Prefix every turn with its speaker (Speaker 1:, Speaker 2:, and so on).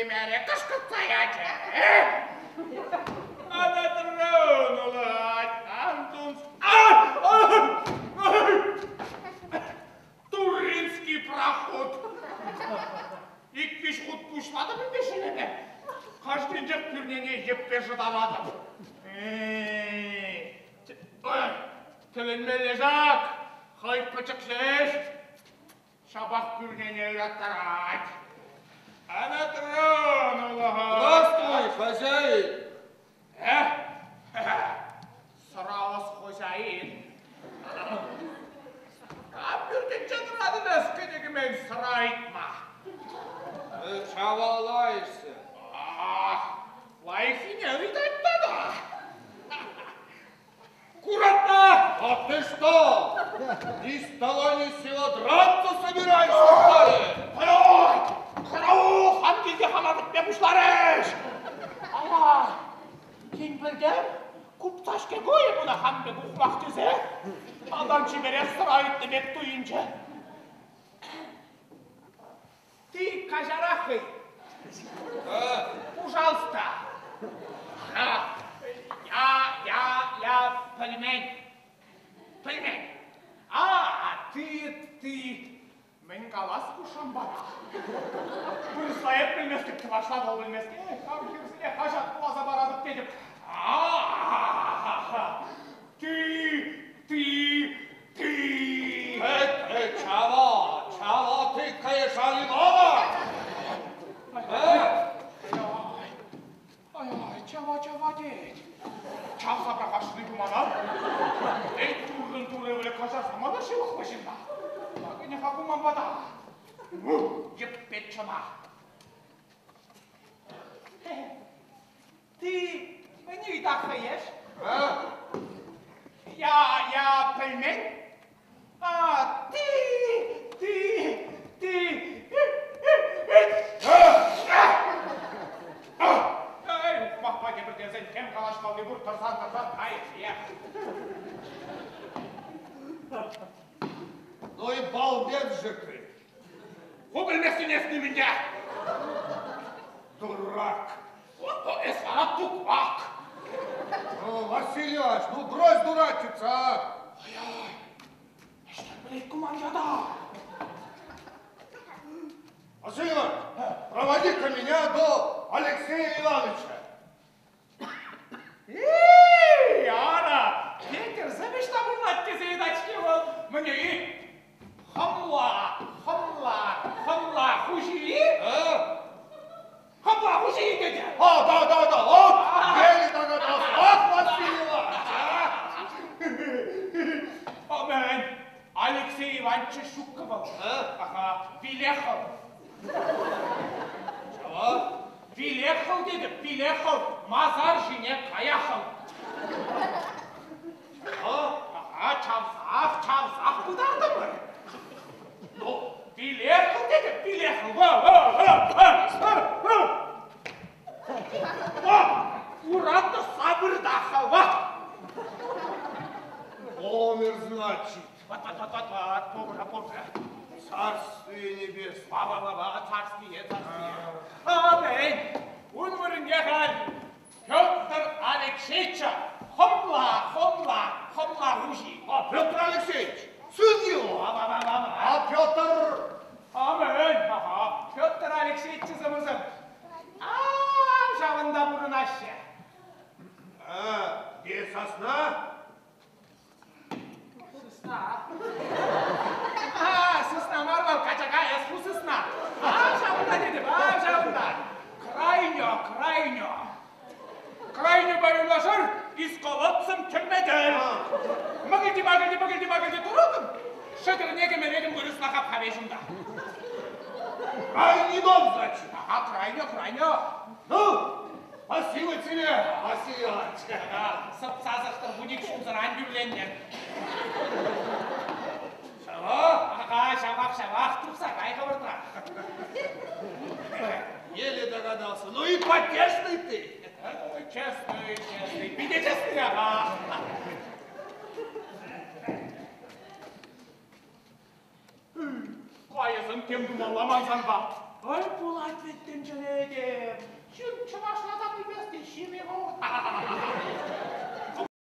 Speaker 1: тӳсеймерӗ, кӑшкӑртса ячӗ. Анатран улать, Антун. Туринский проход. Ик-виҫ хут пуҫлатӑп ӗнтӗ ҫӗлеме. Кашнинчех пӳрнене йӗппе шӑтаратӑп. Тӗлӗнмелле ҫак, хӑй пӗчӗк ҫеҫ. Ҫапах пӳрнене ыраттарать. Анатран улаха.
Speaker 2: Здравствуй, хозяин!
Speaker 1: Сӑравӑс хозяин. Кам пӳртӗнче тӑратӑн эс кӗнекемен сӑра ыйтма?
Speaker 2: Чавалаешься.
Speaker 1: Ах, лайӑххине ыйтать тата. Куратна!
Speaker 2: А ты что? Ни с того ни с сего драться собираешься, что ли?
Speaker 1: Ой, караул, хам килте хама пӗтме пуҫларӗҫ. Ала, тин пӗлтӗм, купцашке куйӗ мана хам пек ухмах тесе. Малтан чиперех сӑра ыйтнӑ пек туйӑнчӗ. Ты каҫарах-и? Пожалуйста. Я, я, я пӗлмен. Пӗлмен. А, ты, ты мӗн калас хушампара? Вырӑсла эп пӗлместӗп, чӑвашла вӑл пӗлмест. Эх, хам хӗрсене хаҫат вуласа паратӑп тетӗп. А, ты, ты, ты.
Speaker 2: Э, чего? Чего ты каешалинова? Э?
Speaker 1: Ай, чава, чава тет. Чавса пӑрахасшӑн мана. Эй, туррӑн турӑ ывӑлӗ каҫарса мана ҫылӑхлӑ ҫынна. Акӑ ку ман пата. Йӗппе чӑна. Ты мӗн ыйтах-ха эс?
Speaker 2: А?
Speaker 1: Я, я пӗлмен. А, ты, ты, ты. Эй, ухмахпа тепӗр тесен тем калаҫмалли пур, тӑрсан-тӑрсан кайӑк.
Speaker 2: Ну и балбес же ты.
Speaker 1: Ху пӗлместӗн эс нимӗн те.
Speaker 2: Дурак.
Speaker 1: Эс вара тукмак.
Speaker 2: Ну, Василий Иванович, ну брось дурачиться, а!
Speaker 1: Ай-ай, ӑҫтан пӗлет ку ман ята?
Speaker 2: Василий Иванович, проводи-ка меня до Алексея Ивановича.
Speaker 1: Эй, ара, Петӗр ӑҫта пурӑнать тесе ыйтать-ҫке вӑл. Мӗне хӑмла, хӑмла, хӑмла хуҫи?
Speaker 2: А?
Speaker 1: Хӑмла хуҫи тете.
Speaker 2: А, да, да, да, вот, еле догадался. Вот Василий Иванович, а?
Speaker 1: Амен. Алексей Иванович ҫуккӑ вӑл.
Speaker 2: А?
Speaker 1: Ага, Вилехов.
Speaker 2: Чего?
Speaker 1: Вилехов тетӗп, Вилехов, масар ҫине каяхов.
Speaker 2: Чего?
Speaker 1: Ага, чавсах, чавсах пытартӑмӑр.
Speaker 2: Ну,
Speaker 1: Вилехов тетӗп, Вилехов. Ва, ва, ва, ва, ва, ва. Ва, ура тӑсса выртахов, ва.
Speaker 2: Помер, значит.
Speaker 1: Вот, вот, вот, вот, вот, помер, помер.
Speaker 2: Царствие небесное.
Speaker 1: Ва, ва, ва, ва, царствие, царствие. Аминь. Ун вырӑнне халь Петр Алексеевича хӑмла, хӑмла, хӑмла хуҫи.
Speaker 2: А Петр Алексеевич, сын его.
Speaker 1: Ва, ва, ва, ва, ва.
Speaker 2: А Петр...
Speaker 1: Аминь. Ага. Петр Алексеевич сӑмӑсӑм. А, ҫавӑнта пурӑнаҫҫӗ.
Speaker 2: А, где сосна?
Speaker 1: Сысна. А, сысна мар вӑл, качака, эс ху сысна. А, ҫавӑнта тетӗп, а, ҫавӑнта. Крайнё, крайнё. Крайнёпа юнашар исколотсӑм тӗрметӗр. Мӑкӑлти-макӑлти, мӑкӑлти-макӑлти турӑтӑм. Шӗкӗрне кӗмеретӗм вырӑсла хапха веҫ унта.
Speaker 2: Крайний дом, значит.
Speaker 1: Ага, крайнё, крайнё.
Speaker 2: Ну, спасибо тебе, Василий Иванович.
Speaker 1: Сӑпсасӑхтӑр вуник ҫулсӑран тӳрленнӗ.
Speaker 2: Чего?
Speaker 1: Ага, ҫавах, ҫавах, тухса кай хӑвӑртрах.
Speaker 2: Еле догадался. Ну и потешный ты.
Speaker 1: Честный, честный, питӗ честный, ага. Кайӑсӑн тем тумалла ман санпа. Ой, пулать вӗт тӗнчере те. Ҫын чӑвашла та пӗлмест те, ҫын-и вӑл?